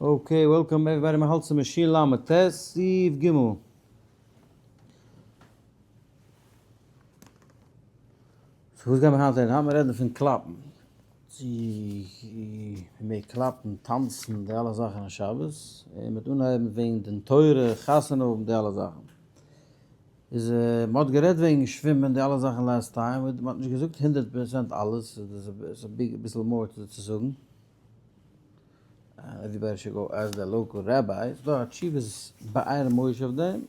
Okay, welcome everybody, מ'האלט צום שין למד ט, סעיף ג'. So וואס גיימער היינט רעדן? היינט מיר רעדן פון קלאפן. צו מ'מעג קלאפן, טאנצן, די אלע זאכן אין שבת. און מ'וועט אנהייבן וועגן דין תורה, חתונה האבן, די אלע זאכן. איז מ'האט גערעדט וועגן שווימען, די אלע זאכן last time, מ'האט נישט געזאגט 100% אלעס, ס'איז אביסל more צו זאגן. Everybody should go ask their local rabbi, ס'איז דא א תשובת באר משה אויף דעם,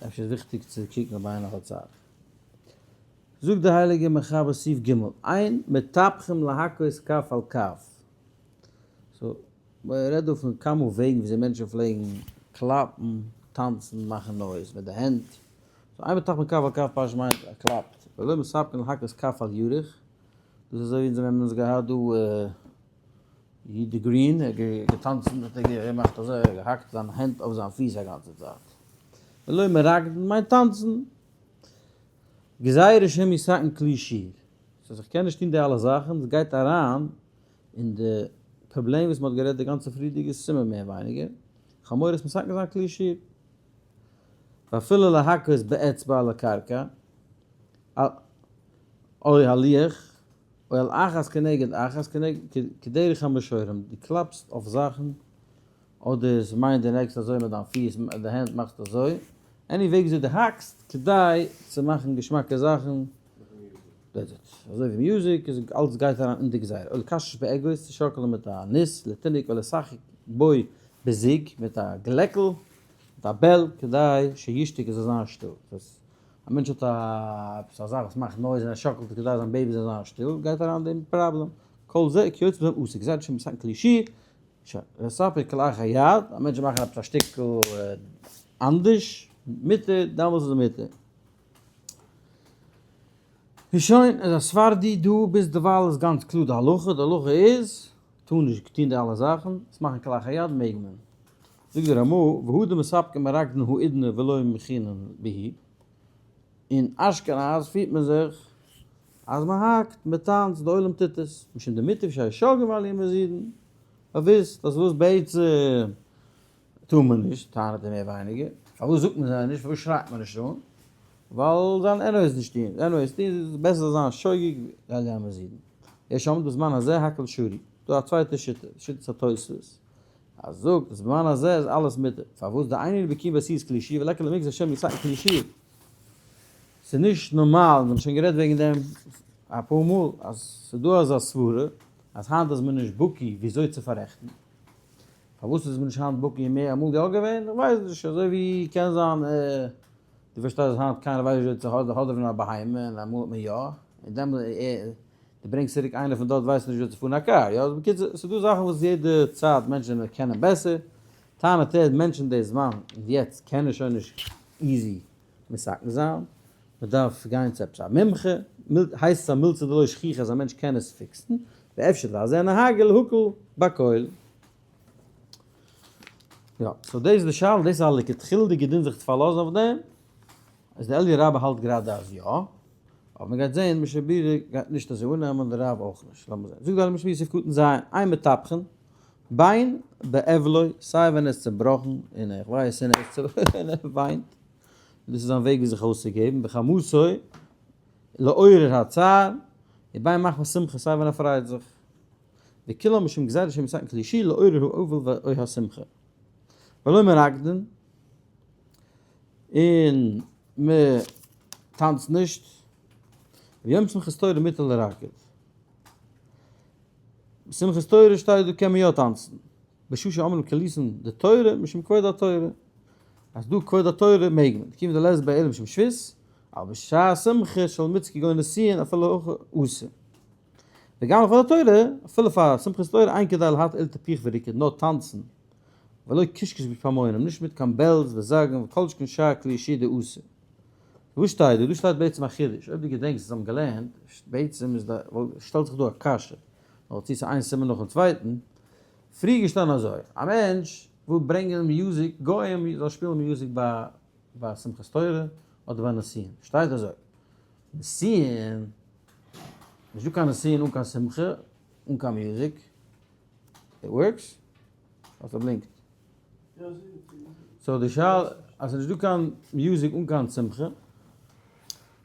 אפשר איז וויכטיג צו קוקן אויב איינער האט צייט. זאגט די הייליגע מחבר סעיף ג', אין מטפחים להכות כף על כף. So, מ'רעדט דא פון כמה וועגן וויאזוי מענטשן פלעגן קלאפן, טאנצן, מאכן noise מיט די הענט. So אין מטפחים כף על כף פשט מיינט ער קלאפט. ולא מספקין להכות כף על ירך, דאס איז אזוי ווי אונז האבן אונז געהאט דא יודי גרין, ער האט געטאנצן האט ער געמאכט אזוי, ער האט געהאקט זיין הענט אויף זיין פיס א גאנצע צייט. ולא מרקדין מיינט טאנצן. גזירה שמא יתקן כלי שיר. So איך קען נישט טון די אלע זאכן, עס גייט אריין אין די פראבלעם וואס מען האט גערעדט די גאנצע פריערדיגע סימן מער ווייניגער, חמור איז מתקן זיין כלי שיר. ואפילו להכות באצבע על הקרקע, או הלוח, או על אחת כנגד אחת כדרך המשוררים, דו קלאפסט אויף זאכן, אדער עס מיינט דו לייגסט אזוי מיט דיין פיס, מיט די הענט מאכסטו אזוי, any וועג וויאזוי דו האקסט כדי צו מאכן געשמאקע זאכן, that's it, אזוי ווי music, איז אלץ גייט אריין אין די גזירה, או לקשקש באגוז, צו שאקלען מיט א ניס, לתינוק, או לשחק בו בזוג, מיט א גלעקל, מיט א bell, כדי שישתוק עס זאל זיין שטיל. א מענטש האט א עפעס א זאך וואס מאכט noise און ער שאקלט כדי זיין baby זאל זיין שטיל, גייט אריין דעם פראבלעם. כל זה כיוצא בזה אסור, גזירה שמא יתקן כלי שיר, לספק כלאחר יד, א מענטש זאל מאכן עפעס א שטיקל אנדערש, מותר, דאמאלס איז ער מותר. און שוין, איז א ספרדי דא, ביז דערווייל איז גאנץ קלאר די הלכה, די הלכה איז, טאר נישט טון די אלע זאכן, עס מאכן כלאחר יד מעג מען. זאגט די רמא, והא דמספקין מרקדין האידנא ולא מחינן בהו, אין אשכנז פירט מען זיך אז מען האקט, מען טאנצט, די עולם טוט עס, משום דמוטב שיהא שוגגין ואל יהו מזידין, באוויסט אז וואס בעצם טאר מען נישט, טענה'ט ער מער ווייניגער, פארוואס זאגט מען זיי נישט, פארוואס שרייט מען נישט אן, ווייל זיי וועלן anyways נישט טון, anyways טון איז בעסער זאל זיין שוגג ואל יהו מזידין. יש אומרים בזמן הזה הכל שרי, דא א צווייטע שיטה, שיטת התוספות, אז זאגט אז בזמן הזה איז אלעס מותר, פארוואס דאין אנו בקיאין בעשיית כלי שיר וליכא למגזר שמא יתקן כלי שיר, ס'איז נישט נארמאל, אונז האבן שוין גערעדט וועגן דעם אפאר מאל, אז ס'איז דא אזא סברה אז היינט איז מען נישט בקי וויאזוי צו פאררעכטן, פארוואס איז מען נישט היינט בקי און מער אמאל יא געווען? איך ווייס נישט, אזוי ווי קען זיין דו פארשטייסט אז היינט קיינער ווייסט נישט וויאזוי צו האדעווען א בהמה און אמאל האט מען יא, און דעמאלט דו ברענגסט צוריק איינער פון דארט ווייסט נישט ווי צו פארן א קאר, יא? בקיצור, ס'איז דא זאכן וואס יעדע צייט מענטשן קענען בעסער, טענה'ט ער, מענטשן די זמן און יעצט קענען שוין נישט easy מתקן זיין, מ'דארף גיין צו עפעס א מומחה, הייסט עס א מילתא דלא שכיחא אז א מענטש קען עס פיקסן, ואפשר לזה נהגו להקל בכל. יא, so דאס איז די שאלה, דאס איז א לכתחילה'דיגע דין זיך צו פארלאזן אויף דעם, אז די אליה רבה האלט גראדע אז יא, אבער מען גייט זעהן משנה ברורה גייט נישט אזוי אננעמען די רב אויך נישט, לאמיר זעהן, זאגט די משנה יוסף קטן ז', אין מטפחין, בין באבלו, סיי ווען ער איז צובראכן און איך ווייס און ער איז צובראכן און ער וויינט, און דאס איז זיין וועג ווי זיך אויסצוגעבן, בחמתו לעורר הצער, ובין מחמת שמחה סיי ווען ער פריידט זיך, וכולם משום גזירה שמא יתקן כלי שיר לעורר האבל או השמחה. ולא מרקדין, און מען טאנצט נישט, וביום שמחת תורה מותר לרקוד. שמחת תורה שטייט דא קען מען יא טאנצן, בשעה שאומרים קילוסין דתורה משום כבוד התורה, אז דא כבוד התורה מעג מען, כיוון דלית ביה אלא משום שבות, אבל בשעת שמחה של מצוה כגון נישואין אפילו הכי אסור. וגם לכבוד התורה, אפילו פאר שמחת תורה אין כדאי להתיר אלא תפיח וריקוד, נאר טאנצן, ולא קשקוש בפעמונים, נישט מיט קיין bells וזאגן וכל שכן שאר כלי שיר דאסור. וואס שטייט דא? דא שטייט בעצם א חידוש, אויב דו געדענקסט וואס האבן געלערנט, בעצם איז דא, שטעלט זיך דא א קשיא, נאר צו ס'איז איין סימן נאכן צווייטן, פריער געשטאנען אזוי, א מענטש וויל ברענגען music, גוים זאל שפילן music ביי ביי שמחת תורה אדער ביי נישואין, שטייט אזוי, נישואין, נישט דא קיין נישואין אן קיין שמחה, אן קיין music, it works? אז ס'בלינקט. so די שאלה אז ס'נישט דא קיין music אן קיין שמחה,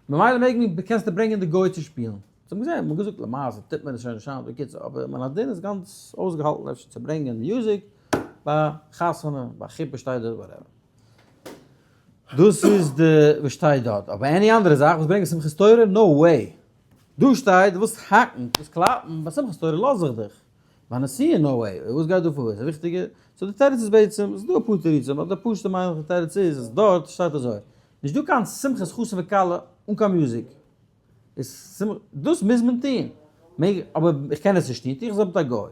ממילא מעג מען, קענסטו ברענגען די גוי צו שפילן. זיי האבן געזען, מ'האט געזאגט למעשה טוט מען עס שוין נישט היינט, בקיצור, אבער מן הדין איז גאנץ אויסגעהאלטן אפשר צו ברענגען music ביי חתונה, ביי חופה שטייט דארט whatever. דאס איז די וואס שטייט דארט, אבער any אנדערע זאך וואס ברענגען שמחת תורה, no way. דא שטייט דו ווילסט האקן, דו ווילסט קלאפן, ביי שמחת תורה לאז איך דיך. ביי נסיעה no way, וואס גייט דא פאר? איז א וויכטיגע, so די תירוץ איז בעצם, ס'איז דא אפאר תירוצים, אבער די פשוט'ע מיינונג פון תירוץ איז אז דארט שטייט אזוי, נישט דא קיין שמחת חתן וכלה אן קיין music, איז דאס מוז מען טון, מעג, אבער איך קען עס נישט טון, טו איך עס אויב מיט א גוי.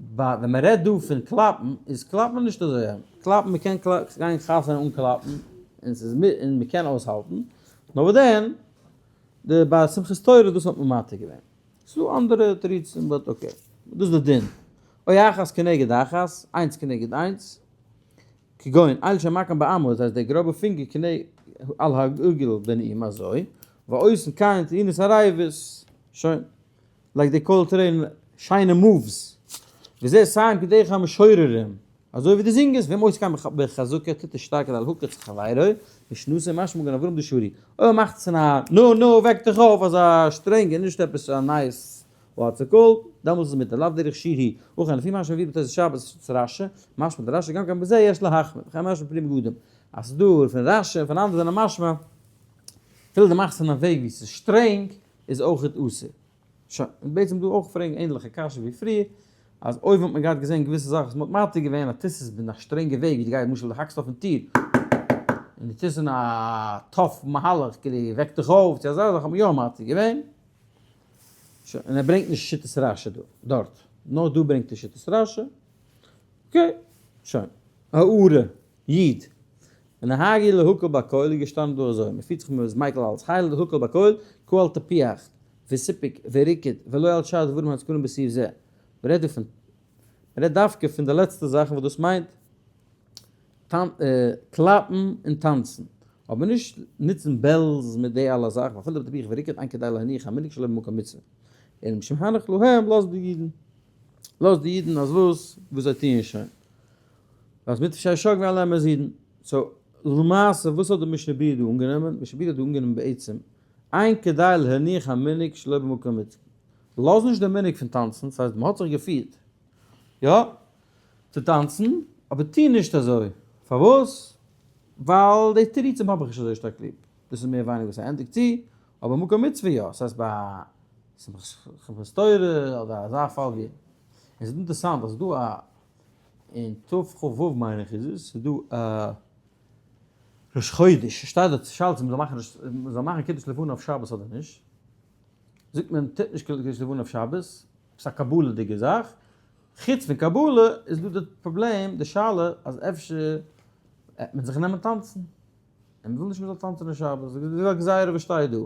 ביי ווען מען רעדט דא פון קלאפן, איז קלאפן נישט אזוי, קלאפן מען קען גיין חתונה אן קלאפן, און ס'איז און מען קען אויסהאלטן, נאר וואס דען, די ביי שמחת תורה דאס האט מען מתיר געווען. ס'איז דא אנדערע תירוצים but okay. דאס איז די דין. או אחת כנגד אחת, איינס כנגד איינס. כגון אל שמקם בעמו, דאס הייסט די גראבע פינגער כנגד על העגיל בנעים אזוי, ועושין כן טעינת עריבות, שוין. like די קאלטרעין שיינע moves. וזה סיים כדרך המשוררים. אזוי ווי די זינגערס, ואם עושה כן בחזקה טוט עס שטארק כדי להכות חברו, משנתו משמע מגן אברהם דשרי. אויב ער מאכט עס אין א נו נו וועק דיך אויף אזא שטרענגע נישט עפעס א nice what's it called, דעמאלס איז מותר, לאו דרך שיר היא. וכן לפי מה שמביא בתוס' שבת רשי, משמע דרשי גם כן בזה יש להחמיר, וכן משמע פרי מגדים. אז ס'איז דא פון רשי און פון אנדערע זענען משמע, אפילו דו מאכסט אין א וועג ווי ס'איז שטרענג, איז אויכעט אסור. שוין, און בעצם דא אויך פרעגן ענדליכע קשיא ווי פריער, אז אויב האט מען געהאט געזען געוויסע זאכן וואס מ'האט מתיר געווען אז טוס עס אין א שטרענגע וועג ווי דו גייסט למשל דו האקסט אויפן טיר און דו טוסט אין א tough מהלך כאילו וועק דיך אויף צו אזא זאך האט מען יא מתיר געווען. שוין, און ער ברענגט נישט שיטת רשי דא, דארט, נאר דא ברענגט ער שיטת רשי. okay, שוין. הערה, איד. ונהגי להקל בקול איז געשטאנען דא אזוי, מען פירט זיך מען איז מיקל אלס הייל להקל בקול, קהל תפיח, וסיפוק, וריקוד, ולא על שאר דברים הזכורים בסעיף זה. מען רעדט דא פון, מען רעדט דווקא פון די לעצטע זאכן וואס דאס מיינט קלאפן און טאנצן, אבער נישט נוצן bells מיט די אלע זאכן, ואפילו בתפיח וריקוד אין כדאי להניח המנהג שלא במקום מצוה. אלא משום הנח להם, לאז די אידן, לאז די אידן אז וואס, וואס זיי טוען שוין. אז מיט שי שאג וועלן עמער זידן. so למעשה וואס האט די משנה ברורה דא אנגענומען? משנה ברורה האט דא אנגענומען בעצם אין כדאי להניח המנהג שלא במקום מצוה. לאז נישט די מנהג פון טאנצן, ס'הייסט מ'האט זיך געפירט יא צו טאנצן, אבער טו נישט אזוי. פארוואס? ווייל די תירוצים האב איך נישט אזוי שטארק ליב. דאס איז מער ווייניגער וואס ער ענדיגט צו, אבער מקום מצוה יא, ס'הייסט ביי שמחת תורה אדער אזא פאל ווי. עס איז אינטערסאנט אז ס'דא א אין תכ"ו מיין איך איז עס, ס'איז דא א ראש חודש, שטייט דארט שאלה צו מ'זאל מאכן מ'זאל מאכן קידוש לבנה אויף שבת אדער נישט, זאגט מען טוט נישט קידוש לבנה אויף שבת, ס'איז א קבלה'דיגע זאך, חוץ פון קבלה איז דא די פראבלעם, די שאלה אז אפשר וועט מען זיך נעמען טאנצן, און מ'וויל נישט מ'זאל טאנצן אין שבת, איז דא א גזירה וואס שטייט דא,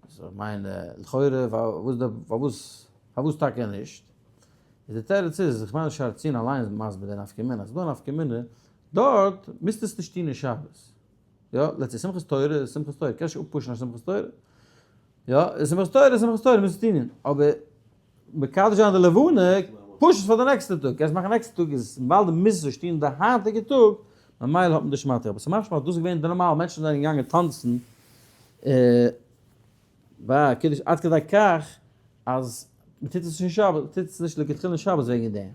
איך מיין לכאורה פארוואס פארוואס טאקע נישט? איז די תירוץ איז, איך מיין שער ציון אליין איז מסביר די נפקא מינה, אז ס'דא א נפקא מינה, דארט מוזטו עס נישט טון אין שבת, יא, let's say שמחת תורה איז שמחת תורה, קענסט נישט אפ push ן א שמחת תורה, יא, שמחת תורה איז שמחת תורה, מוזט עס טון, אבער מקדש זיין די לבנה, push עס פאר די נעקסטע טאג, קענסט מאכן נעקסטע טאג, איז ווייל דו מוזט עס נישט טון די היינטיגע טאג, ממילא האט מען דאס מתיר, אבער ס'איז משמע אז דאס איז געווען די נארמאל, מענטשן זענען געגאנגען טאנצן ביי קידוש עד כדי כך אז מען טוט עס נישט אין שבת, מען טוט עס נישט לכתחילה אין שבת וועגן דעם.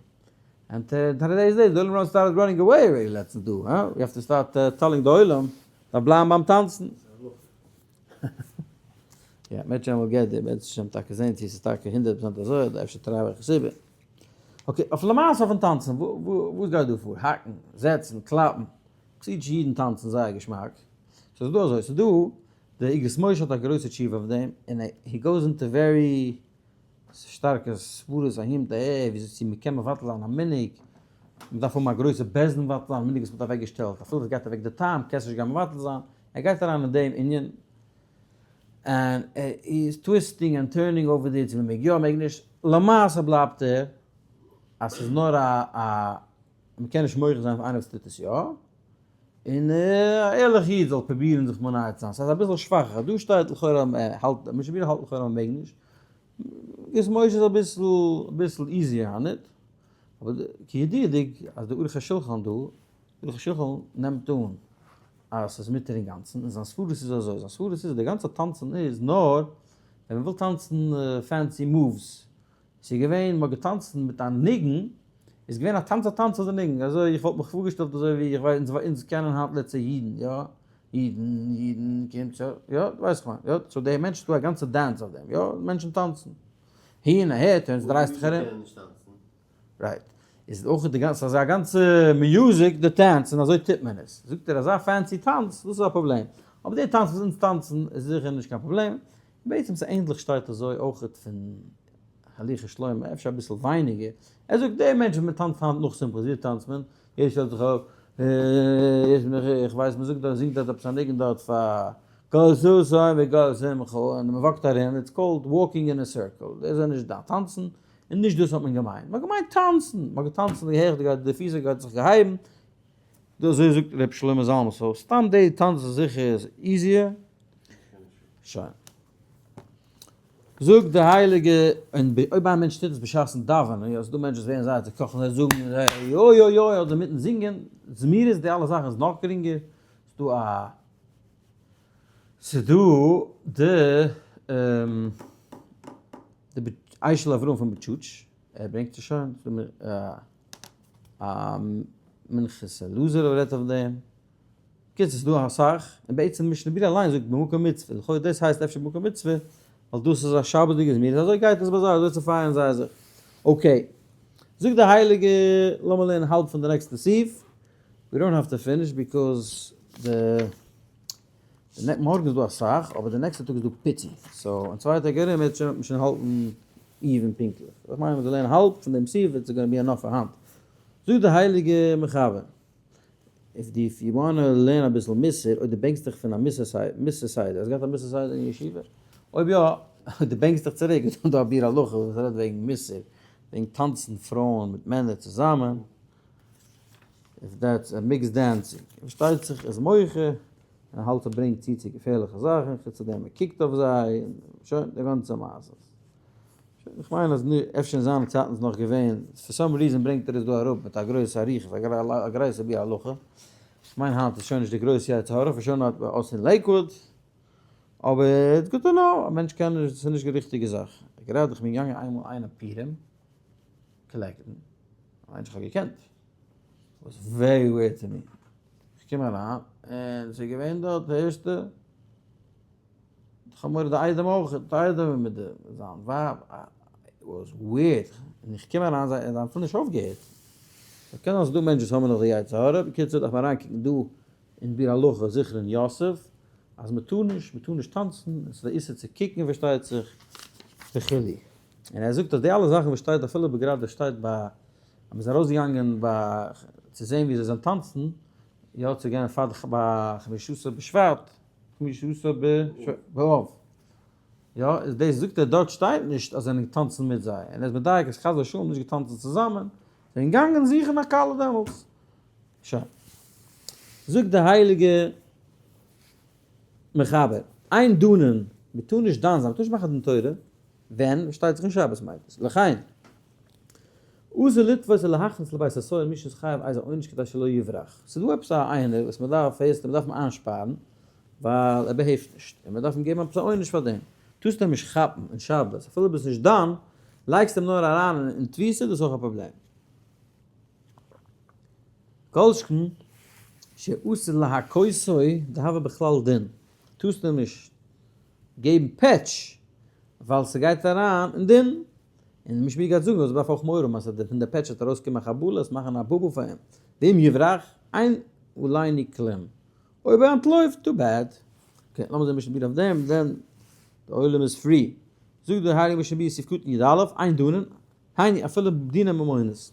and today is די עולם started running away already לעצטנס דא, הא? we have to start telling די עולם, דארף בלייבן ביים טאנצן. יא, מערטשעם will get there, מערטשעם טאקע זעהן צו עס איז טאקע 100% אזוי אדער אפשר טרייב איך עס איבער. okay, אויף למעשה אויפן טאנצן, וואס גייט דא פאר? האקן, זעצן, קלאפן, חסידישע אידן טאנצן זייער געשמאק. ס'איז דא אזוי, ס'איז דא דער אגרות משה האט א גרויסע תשובה אויף דעם, און he goes into very שטארקע סברות אהין מיט אהער, וויאזוי צו מ'קען מבטל זיין א מנהג, מ'דארף האבן א גרויסע בית דין מבטל זיין א מנהג וואס מ'האט אוועק געשטעלט, אפילו עס גייט אוועק די טעם קענסט נישט גיין מבטל זיין, ער גייט אריין אין דעם ענין, און ער איז twisting and turning over there צו מ'מעג יא מעג נישט, למעשה בלייבט ער אז ס'איז נאר א א מ'קען נישט מוחה זיין אויף איינער וואס טוט עס יא. און א ערליכע איד זאל פרובירן זיך מונע צו זיין, ס'איז אביסל שוואכער, דא שטייט לכאורה האלט, משה בירא האלט לכאורה מ'מעג נישט, אגרות משה איז אביסל אביסל easier on it. אבער כידוע'דיג אז די ערוך השולחן דא, ערוך השולחן נעמט אן אז ס'איז מותר אינגאנצן, און זיין סברות איז אזוי, זיין סברות איז די גאנצע טאנצן איז נאר ווען מ'וויל טאנצן fancy moves, ס'איז געווען מ'האט געטאנצן מיט א ניגון, איז געווען א טאנץ א טאנץ אויף די ניגון, אזוי איך וואלט מיך פארגעשטעלט אזוי ווי איך ווייס אונז קענען היינט לעצטע אידן יא, אידן אידן קומט יא, יא דו ווייסט וואס איך מיין יא, so די מענטשן ס'דא א גאנצע dance אויף דעם יא, מענטשן טאנצן הין אהער טענץ דרייסט דיך ארום. Right. איז אויך די גאנצע אזא גאנצע music די טענץ און אזוי טוט מען עס. זאגט ער אזא fancy טאנץ דאס איז א פראבלעם. אבער די טאנץ וואס אונז טאנצן איז זיכער נישט קיין פראבלעם. בעצם ס'איז ענדליך שטייט אזוי אויך פון הליכות שלמה אפשר אביסל ווייניגער. ער זאגט די מענטש וואס מען טאנצט היינט נאך שמחות ווי טאנצט מען? יעדער שטעלט זיך אויף איך ווייס מען זאגט דארט זינגט דארט עפעס א ניגון דארט פאר קול ששון וקול שמחה און מען walk ט ארום it's called walking in a circle דאס איז נישט דיין טאנצן און נישט דאס האט מען געמיינט, מען האט געמיינט טאנצן, מען האט געטאנצן די העכט גייט די פיס האט זיך געהייבן, דאס אזוי זאגט ר' שלמה זלמן, so סתם די טאנץ איז זיכער איז easier, שוין. זאגט די הייליגע, און אויב א מענטש טוט עס בשעת'ן דאווענען, יא ס'דא מענטשן וואס ווערן זייער צוקאכט און זיי זאגן יא יא יא אדער מיטן זינגען זמירות די אלע זאכן איז נאך גרינגער, ס'דא א ס'דא די די אשל אברהם פון בוטשוטש, ער ברענגט עס שוין, א מנחת אלעזר רעדט אויף דעם, בקיצור ס'איז דא אסאך, און בעצם משנה ברורה אליין זאגט במקום מצוה, לכאו' דאס הייסט אפשר במקום מצוה, ווייל דאס איז א שבת'דיגע זמירות, אזוי גייט עס ביי זיי, אזוי צופייערן זיי זיך. Okay, זאגט די הייליגע, לאמיר לערנען האלב פון די נעקסטע סעיף, we don't have to finish because די. מארגן איז דא אסאך, אבער די נעקסטע טאג איז דא פיצי, so אין צוויי טעג ארום וועט מען שוין האלטן even פונקטליך. איך מיין מ'זאל לערנען האלב פון דעם סעיף וועט gonna be enough פאר היינט. זאגט די הייליגע מחבר, if די if you wanna learn אביסל מוסר, אויב דו בענקסט דיך פון א מוסר סדר, האסט געהאט א מוסר סדר אין ישיבה? אויב יא, אויב דו בענקסט דיך צוריק, איז דא א ביאור הלכה וואס רעדט וועגן מוסר, וועגן טאנצן פרויען מיט מענער צוזאמען, if that's a mixed dancing, פארשטייט זיך איז מוחה, און האלט ער ברענגט צו צו געפערליכע זאכן, חוץ צו דעם מען קוקט אויף זיי, און שוין די גאנצע מעשה. שוין איך מיין אז אפשר אין זיינע צייטן איז נאך געווען, for some reason ברענגט ער עס דא אראפ מיט א גרויסע אריכות, א גרויסע ביאור הלכה, איך מיין היינט איז שוין נישט די גרויסע יצר הרע, פאר שוין האט מען אויס אין לעיקוואד, אבער it's good to know, א מענטש קען נישט, ס'איז נישט די ריכטיגע זאך. גראדע איך בין געגאנגען איינמאל איינעם פורים collect ן, א מענטש איך האב געקענט, was very weird to me, איך קום אריין און ס'איז געווען דארט די ערשטע, איך האב מורא די איידעם אויך, די איידעם מיט די זיין ווייב, was weird, און איך קום אריין זיי האבן אפילו נישט אויפגעהערט, ס'קען זיין ס'איז דא מענטשן וואס האבן נאך די יצר הרע, בקיצור דארף מען אריינקוקן דא אין ביאור הלכה זכרון יוסף, אז מ'טאר נישט, מ'טאר נישט טאנצן, און ס'איז א איסור צו קוקן פארשטייט זיך, וכו'. און ער זאגט אז די אלע זאכן וואס שטייט אפילו בגראדע שטייט ביי אז מ'איז ארויסגעגאנגען ביי צו זען ווי זיי זענען טאנצן, יא צו גיין פאר די ביי חמשה עשר בשבט, חמשה עשר באב, יא איז דאס זאגט ער דארט שטייט נישט אז זיי זענען געטאנצן מיט זיי, און ער איז מדייק אז חס ושלום נישט געטאנצן צוזאמען, זיי זענען געגאנגען זוכן א כלה דעמאלטס. שוין. זאגט די הייליגע מחבר, אין דנין, מען טאר נישט דן זיין, מען טאר נישט מאכן דין תורה, ווען? פארשטייט זיך אין שבת מיינט עס, לכן, אסור לתפוס ולהכניס לבית הסוהר מי שחייב איזה עונש כדי שלא יברח, ס'איז דא עפעס א איינער וואס מען דארף, הערסטו, מען דארף אים איינשפארן, ווייל ער behave ט נישט, און מען דארף אים געבן עפעס א עונש פאר דעם, טארסט אים נישט כאפן אין שבת, אפילו ביסט נישט דן, לייגסט אים נאר אריין אין תפיסה, דאס איז אויך א פראבלעם. כל שכן שאסור להכותו דהוה בכלל דין, טארסט אים נישט געבן פעטש ווייל ס'גייט אריין אין דין, און משמי גייט זאגן אז מ'דארף אויך מורא האבן אז פון די פעטש וועט ארויסקומען א חבלה, עס מאכן א בובו פאר אים, ואם יברח אין עלינו כלום, אויב ער אנטלויפט, too bad. Okay, לאמיר זען משנה ברורה אויף דעם, then די עולם איז free. זאגט דער הייליגער משנה ברורה סעיף קטן י"א, אין דנין, היינו אפילו דיני ממונות.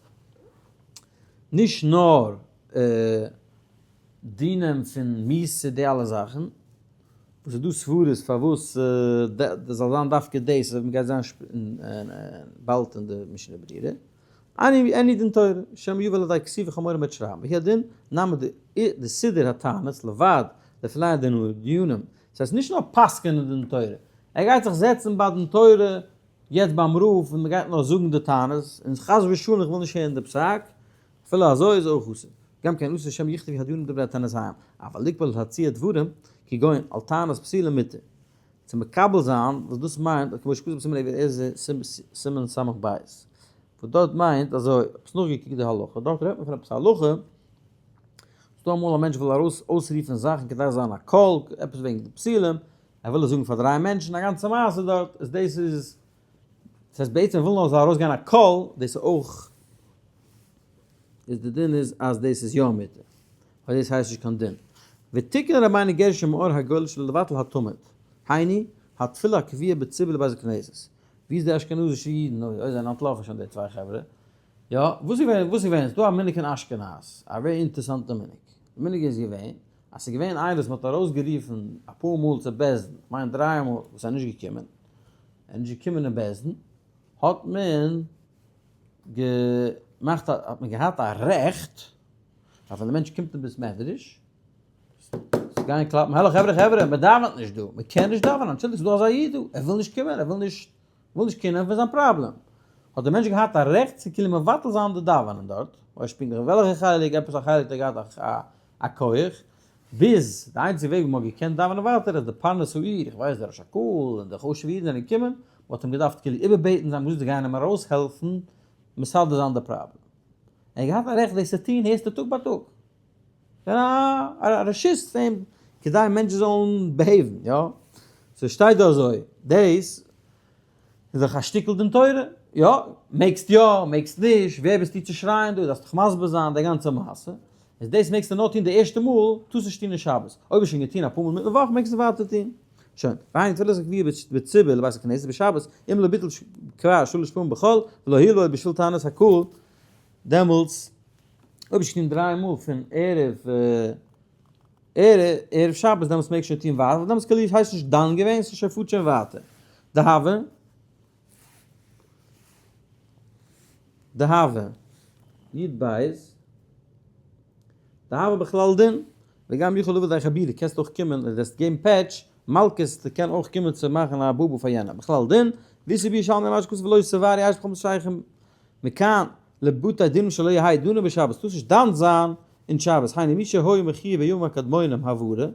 נישט נאר דינים פון מיתה די אלע זאכן, וואס איז דא סברות פארוואס זאל זיין דווקא דאס אז מ'גייט זיין באלד אין די משנה ברורה, עני דין תורה, שמא יבא לידי כתיבה חמורה מ'וועט שרייבן, והוא הדין נמי די סידור התענית לבד לפני דיונים, ס'הייסט נישט נאר פסק'ענען דין תורה, ער גייט זיך זעצן ביי דין תורה. יעצט ביים רב און מען גייט נאר זאגן די טענות, און חס ושלום איך וויל נישט הערן די פסק, אפילו אזוי איז אויך אסור. גם כן אסור שמא יכתבו הדיונים דברי טענותיהם, אבל לקבול להציע דברים, כגון על טענות פסולים מותר. צו מקבל זיין, וואס דאס מיינט, כמו שכתוב בסימן אבן עזר סימן סמך בית. וואס דארט מיינט אזוי, עפעס נאכגעקוקט די הלכה, דארט רעדט מען פון עפעס א הלכה, ס'דא אמאל א מענטש וויל ארויס אויסרופן זאכן כדי זיין א קול, עפעס וועגן די פסולים, ער וויל עס זאגן פאר דריי מענטשן, א גאנצע מעשה דארט, איז דאס איז, דאס הייסט בעצם ער וויל נאר ס'זאל ארויסגיין א קול, דאס איז אויך, איז די דין איז אז דאס איז יא מותר, ווייל דאס הייסט נישט קיין דין. ותיקן רבינו גרשום מאור הגולה שלא לבטל התמיד, היינו, התפילה הקבועה בציבור לבית הכנסת. ווי איז די אשכנזישע אידן? אוי אוי זענען אנטלאפן שוין די צוויי חברה. יא, וואס איז געווען, וואס איז געווען? ס'איז דא א מנהג אין אשכנז, א ווערי אינטערסאנטע מנהג. די מנהג איז געווען, אז ס'איז געווען איינער וואס מ'האט ארויסגערופן אפאר מאל צו בית דין, כ'מיין דריי מאל, וואס איז נישט געקומען, ער איז נישט געקומען אין בית דין, האט מען געמאכט א, האט מען געהאט א רעכט, אז ווען די מענטש קומט אין בית מדרש, צו גיין קלאפן, העלא חברה חברה, מען דאווענט נישט דא, מען קען נישט דאווענען, אנטשולדיגט ס'איז דא אזא איד דא, ער וויל נישט קומען, ער וויל נישט, וויל נישט קעיר נעמען פון זיין פראבלעם, האט דער מענטש געהאט א רעכט צו כאילו מבטל זיין די דאווענען דארט, ווייס פונקטליך וועלכע חלק, עפעס א חלק האט ער געהאט א כח, ביז די איינציגע וועג ווי מען האט געקענט דאווענען ווייטער איז די פרנס העיר, איך ווייס דער ראש הקהל און די חשוב'ע אידן זענען געקומען, מען האט אים געדארפט כאילו איבערבעטן, זיי האבן געזאגט זיי גייען אים ארויסהעלפן מסדר זיין די פראבלעם. ער האט געהאט א רעכט דאס צו טון הערסטו טאג ביי טאג. א רשות פון אים כדי מענטשן זאלן behave ן, יא? so שטייט דא אזוי, דאס איז דאך א שטיקל דין תורה, יא? מעגסט יא, מעגסט נישט, ווער ביסטו צו שרייען דא, דארפסט דיך מסביר זיין די גאנצע מעשה, איז דאס מעגסטו נאר טון די ערשטע מאל, טארסט נישט טון אין שבת, אויב האסט שוין געטון אפאר מאל מיטן וואך מעגסטו ווייטער טון. שוין, והיינו תפילת הקביעה בציבור לבית הכנסת בשבת, אם לא ביטל כבר שלש פעמים בחול, ולא הועיל לו בשביל טענת הקהל, דעמאלטס אויב האסט געטון דריי מאל פון ערב ערב שבת דעמאלטס מעגסט שוין טון ווייטער ווייל דעמאלטס כאילו הייסט נישט דן געווען ס'איז שוין פארט שוין ווייטער דהוה דהוה י בית דהוה בכלל דין וגם יכול לבוא לידי חבילה קענסט אויך קומען און וועסט געבן פעטש מלקות קען אויך קומען צו מאכן א בובו פאר יענעם בכלל דין ואיסור בירושלמי מה שכתוב ולא תבערו אש בכל מושבותיכם מכאן לבתי דין שלא יהא דנין בשבת טארסט נישט דן זיין אין שבת היינו מי שהיה מחויב בימים הקדמונים הבערה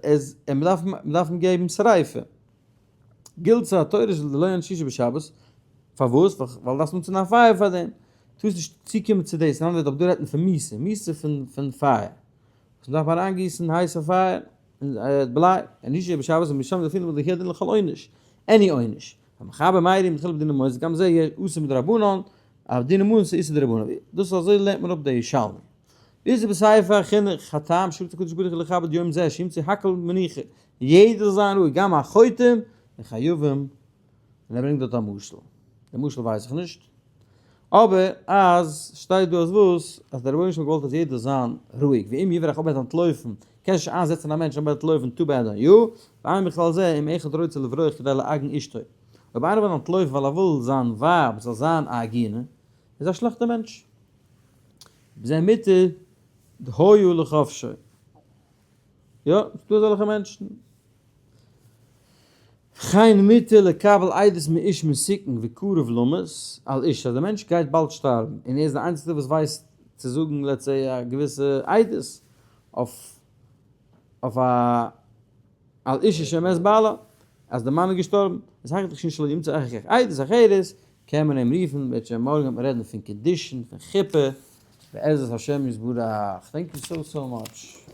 איז און מ'דארף מ'דארף אים געבן שריפה גילצה התורה של דלא יענשישו בשבת פארוואס ווייל דארפסט אנצינדן א פייער פאר דעם טארסט נישט צוקומען צו דאס אין אנדערע ווערטער דא רעדט מען פון מיסה מיסה פון פון פייער וואס מ'דארף אריינגיסן הייסע פייער און בליי יענשישו בשבת ומשם דלפינן דלא לכל עונש עני עונש המחבר מאירי מתחיל בדיני ממונות גם זה יהיה אסור מדרבנן, אבער דיני ממונות איז איסור דרבנן, דאס אזוי לערנט מען אפ די ירושלמי. ווי איז בספר החינוך הטעם שרצה הקדוש ברוך הוא לכבד יום זה שימצא הכל מנוחה, יעדער זאל זיין רואיג גם החוטאים וחייבים, און ער ברענגט דארט א משל, די משל ווייס איך נישט, אבער אז שטייט דא אז וואס? אז דער רבונו של עולם האט געוואלט אז יעדער זאל זיין רואיג, ואם יברח אויב ער וועט אנטלויפן, קענסט נישט איינזעצן א מענטש אויב ער וועט אנטלויפן too bad on you, ואין בכלל זה אם אחד רוצה לברוח כדי לעגן אשתו, אויב איינער וויל אנטלויפן ווייל ער וויל זיין ווייב זאל זיין א עגונה, איז א שלעכטע מענטש. בזה מותר היו לחפשו. יא, ס'דא אזעלכע מענטשן. וכן מותר לקבל עדות מאיש מסוכן וקרוב למות על איש אז דער מענטש גייט באלד שטארבן און ער איז דער איינציגסטער וואס ווייסט צו זאגן let's say א געוויסע עדות אויף אויף א על איש שמת בעלה אז דער מאן איז געשטארבן איז היכי תכשין שלא ימצא אחר כך עדות אחרת קען מען אים רופן בעז ה מארגן וועט מען רעדן פון קידושין פון חופה בעזרת השם יתברך thank you so so much.